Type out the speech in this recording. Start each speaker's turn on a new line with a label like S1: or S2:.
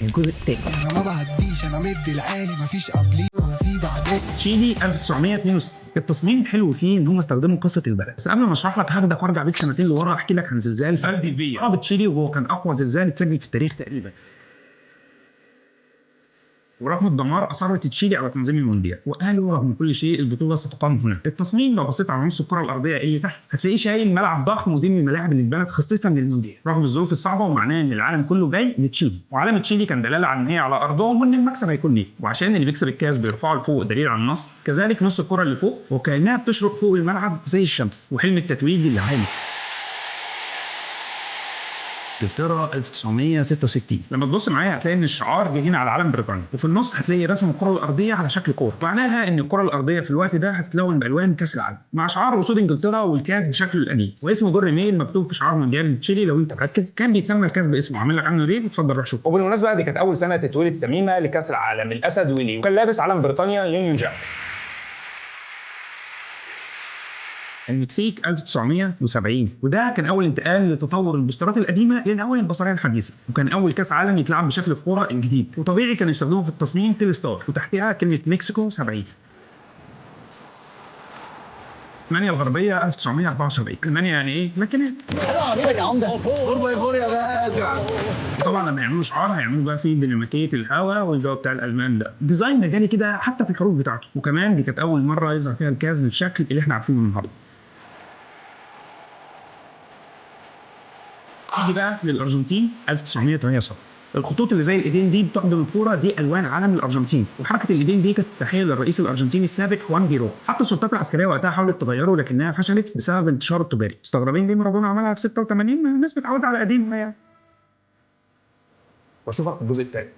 S1: الجزء الثاني.
S2: انا ما بعديش، انا مدي العالي، مفيش قبلي ولا في بعدي.
S1: تشيلي 1962. التصميم الحلو فيه ان هم استخدموا قصة البلد. بس قبل ما اشرح لك هاخدك وارجع بيك سنتين لورا احكي لك عن زلزال فالديفيا ضرب تشيلي، وهو كان اقوى زلزال اتسجل في التاريخ تقريبا. ورغم الدمار اصرت تشيلي على تنظيم المونديال، وقالوا رغم كل شيء البطولة ستقام هنا. التصميم لو بصيت على نص الكره الارضية اللي تحت هتلاقيه شايل ملعب ضخم، ودي من الملاعب اللي اتبنت خصيصا للمونديال رغم الظروف الصعبة، ومعناه ان العالم كله جاي لتشيلي. وعلم تشيلي كان دلالة على ان هي على ارضهم وان المكسب هيكون ليه، وعشان اللي بيكسب الكاس بيرفعه لفوق دليل على النصر. كذلك نص الكره اللي فوق وكانها بتشرق فوق الملعب زي الشمس، وحلم التتويج للعالم. انجلترا 1966. لما تبص معايا هتلاقي ان الشعار جه هنا على علم بريطانيا، وفي النص هتلاقي رسم الكره الارضية على شكل كورة، معناها ان الكره الارضية في الوقت ده هتتلون بالوان كاس العالم، مع شعار اسود انجلترا والكاس بشكله القديم، واسم جوري ميل مكتوب في شعار مونديال تشيلي. لو انت مركز كان بيتسمى الكاس باسمه، عامل لك عنه reel، اتفضل روح شوف. وبالمناسبة دي كانت اول سنة تتولد تميمه لكاس العالم، الاسد ويلي، وكان لابس علم بريطانيا Union Jack. المكسيك 1970، وده كان اول انتقال لتطور البوسترات القديمة للالوان البصرية الحديثة، وكان اول كاس عالم يتلعب بشكل الكورة الجديد، وطبيعي كانوا يستخدموا في التصميم تيلستار وتحتها كلمة مكسيكو 70. المانيا الغربية 1974. المانيا يعني ايه؟ ماكينات. طبعا لما يعملوا شعار هيعملوا بقى فيه ديناميكية الهواء والجو بتاع الالمان ده، design مجالي كده حتى في الحروف بتاعته. وكمان دي كانت اول مرة يظهر فيها الكاس بالشكل اللي احنا عارفينه النهارده. نيجي بقى للارجنتين 1978. الخطوط اللي زي الايدين دي بتخدم الكورة دي الوان علم الارجنتين، وحركه الايدين دي كانت تحية للرئيس الارجنتيني السابق خوان بيرو. حتى السلطات العسكرية وقتها حاولت تغيره لكنها فشلت بسبب انتشاره التجاري. مستغربين ليه مارادونا عملها في 86؟ الناس متعوده على قديم يعني. واشوفك في الجزء الثالث.